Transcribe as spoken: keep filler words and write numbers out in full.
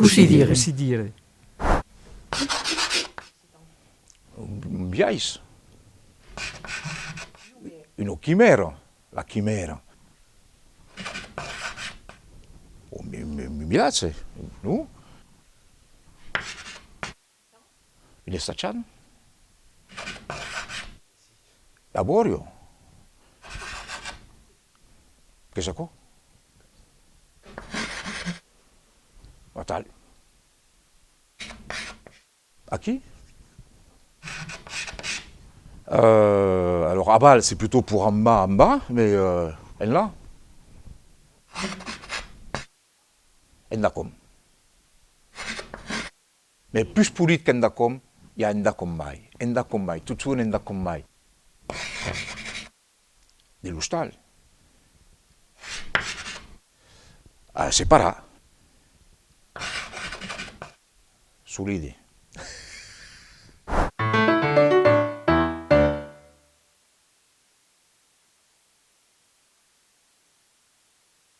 Cossí dire? Cossí dire? Un biais. Una quimèra. La quimèra. O mi-, mi-, mi-, miratge, non? Un estachant? La bòria? Qu'es aquò? Atal. Aquí? Euh, alors, aval, c'est plutôt pour en bas, en bas, mais, euh, enlà. Endacòm. Mès pus polit qu'endacòm, i a endacòm mai. Endacòm mai, totjorn endacòm mai. De l'ostal. A separar. Solide.